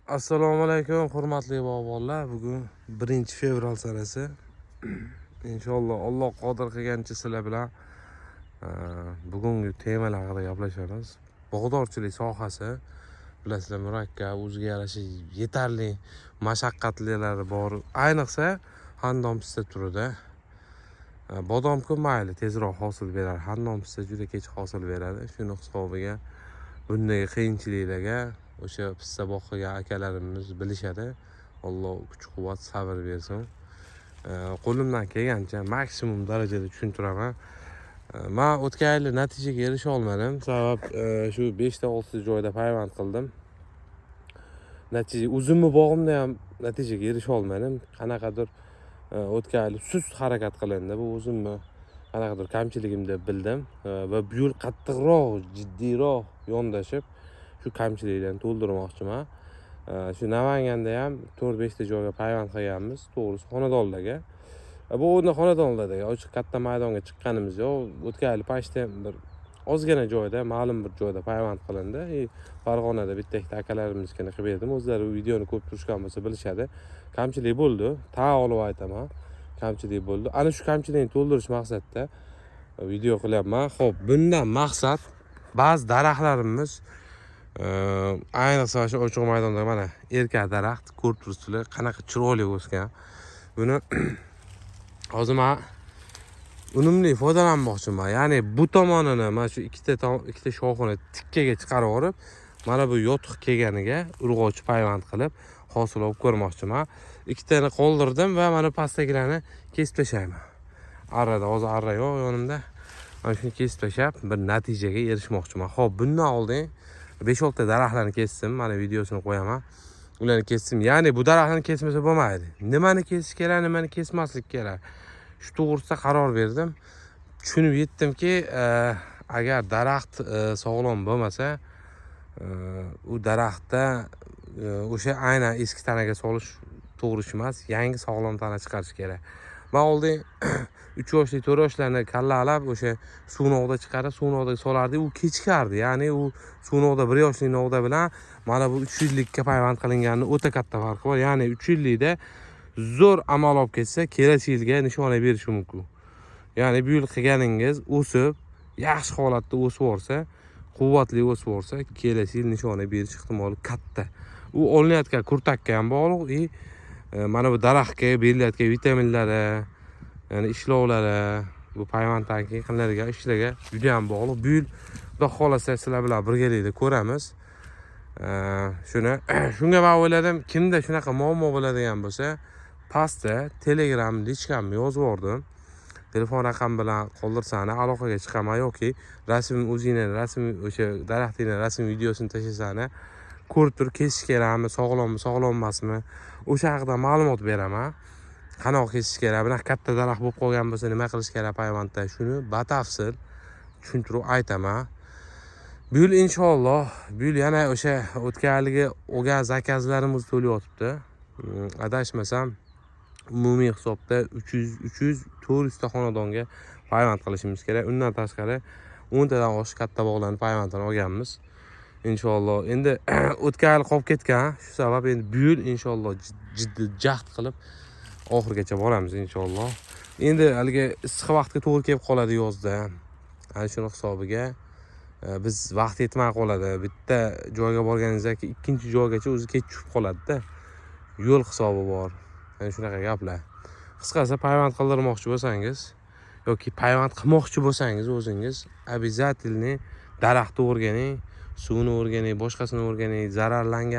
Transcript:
Assalomu alaykum, hurmatli bog'bonlar. Bugun 1 fevral sanasi. Inshaalloh, Alloh qodir qilgancha sizlar bilan bugungi temalar haqida gaplashamiz. Bog'dorchilik sohasi, bilasizlar, murakkab, o'ziga yarasha yetarli mashaqqatlilari bor. Ayniqsa xandon pista turida. Bodomku mayli, tezroq hosil beradi. Xandon pista juda kech hosil beradi. Shuni hisobiga bunday qiyinchiliklarga o'sha pista boqgan akalarimiz bilishadi. Alloh kuch quvvat, sabr bersin. Qo'limdan kelgancha maksimum darajada tushuntiraman. Man o'tgan yili natijaga erisha olmadim. Sabab shu 5 ta 6 ta joyda payvand qildim. Natija, o'zimni bog'imda ham natijaga erisha olmadim. Qanaqadir o'tgan yili sust harakat qilindi. Bu o'zimni qanaqadir kamchiligim deb bildim va bu yil qattiqroq, jiddiyroq yondashib, shu kamchiliklarni to'ldirmoqchiman. Shu Namanganda ham 4-5 ta joyga payvand qilganmiz, to'g'risi, xonadonlarga. Bu o'rni xonadonlardagi ochiq katta maydonga chiqqanimiz yo'q. O'tgan yili почти bir ozgina joyda, ma'lum bir joyda payvand qilindi. И Farg'onada bitta ikkita akalarimizniki qilib berdim. O'zlari videoni ko'rib turishgan bo'lsa, bilishadi. Kamchilik bo'ldi, tan olib aytaman. Kamchilik bo'ldi. Ana shu kamchilikni to'ldirish maqsadida video qilyapman. Xo'p, bundan maqsad ba'zi daraxtlarimiz, ayniqsa shu ochiq maydonda, mana erkak daraxt ko'rib turibsizlar, qanaqa chiroyli o'sgan. Buni hozir man unumli foydalanmoqchiman. Ya'ni bu tomonini, mana shu ikkita shoxini tikkaga chiqarib yuborib, mana bu yotiq kelganiga urg'ochi payvand qilib, hosil olib ko'rmoqchiman. Ikkitani qoldirdim va mana pastdagilarni kesib tashlayman. Arrada, hozir arra yo'q yonimda. Mana shuni kesib tashlab, bir natijaga erishmoqchiman. Xo'p, bundan oldin 5-6 ta daraxtlarni kesdim. Mana videosini qo'yaman. Ularni kesdim. Ya'ni bu daraxtni kesmasa bo'lmaydi. Nimani kesish kerak, nimani kesmaslik kerak, shu to'g'risida qaror berdim. Tushunib yetdimki, agar daraxt sog'lom bo'lmasa, u daraxtda o'sha aynan eski tanaga solish to'g'ri ish emas, yangi sog'lom tana chiqarish kerak. Man oldin 3 yoshli, 4 yoshlarni kallalab, o'sha suvnoqda chiqarib, suvnoqda solardik, u kechikardi. Ya'ni u suvnoqda 1 yoshli novda bilan mana bu 3 yillikka payvand qilinganini o'ta katta farqi bor. Ya'ni 3 yillikda zo'r amal olib ketsa, kelasi yilga nishona berishi mumkin. Ya'ni bu yil qilganingiz o'sib, yaxshi holatda o'sib yuborsa, quvvatli o'sib yuborsa, kelasi yil nishona berish ehtimoli katta. U olinayotgan kurtakka ham bog'liq и mana bu daraxtga berilayotgan vitaminlari, ya'ni ishlovlari, bu payvanddan keyin qilinadigan ishlarga juda ham bog'liq. Bu yil, Xudo xohlasa, sizlar bilan birgalikda ko'ramiz. Shuni shunga man o'yladim, kimda shunaqa muammo bo'ladigan bo'lsa, pastda Telegram личка mni yozib yubordim. Telefon raqam bilan qoldirsani, aloqaga chiqaman yoki rasm, o'zingni rasm, o'sha daraxtingni rasm videosini tashlasani, ko'rib turib kesish kerakmi, sog'lommi, sog'lom emasmi, o'sha haqida ma'lumot beraman. Qanaqa kesish kerak, bunaqa katta daraxt bo'lib qolgan bo'lsa, nima qilish kerak payvandda, shuni batafsil tushuntirib aytaman. Bu yil inshaalloh, bu yil yana o'sha o'tgan yilgi olgan заказ larimiz to'layotibdi. Adashmasam, umumiy hisobda 300, 300, 400 ta xonadonga payvand qilishimiz kerak. Undan tashqari 10 tadan oshiq katta bog'larni payvandini olganmiz. Inshaalloh, endi o'tgan yil qolib ketgan, shu sabab endi bu yil inshaalloh jiddiy jahd qilib oxirigacha boramiz inshaalloh. Endi haligi issiq vaqtga to'g'ri kelib qoladi yozda. Ana shuni hisobiga biz vaqt yetmay qoladi. Bitta joyga borganingizdan keyin ikkinchi joygacha o'zi kech tushib qoladida. Yo'l hisobi bor. Ana shunaqa gaplar. Qisqasi, payvand qildirmoqchi bo'lsangiz yoki payvand qilmoqchi bo'lsangiz o'zingiz, обязательно daraxtni o'rganing, suvni o'rganing, boshqasini o'rganing, zararlangan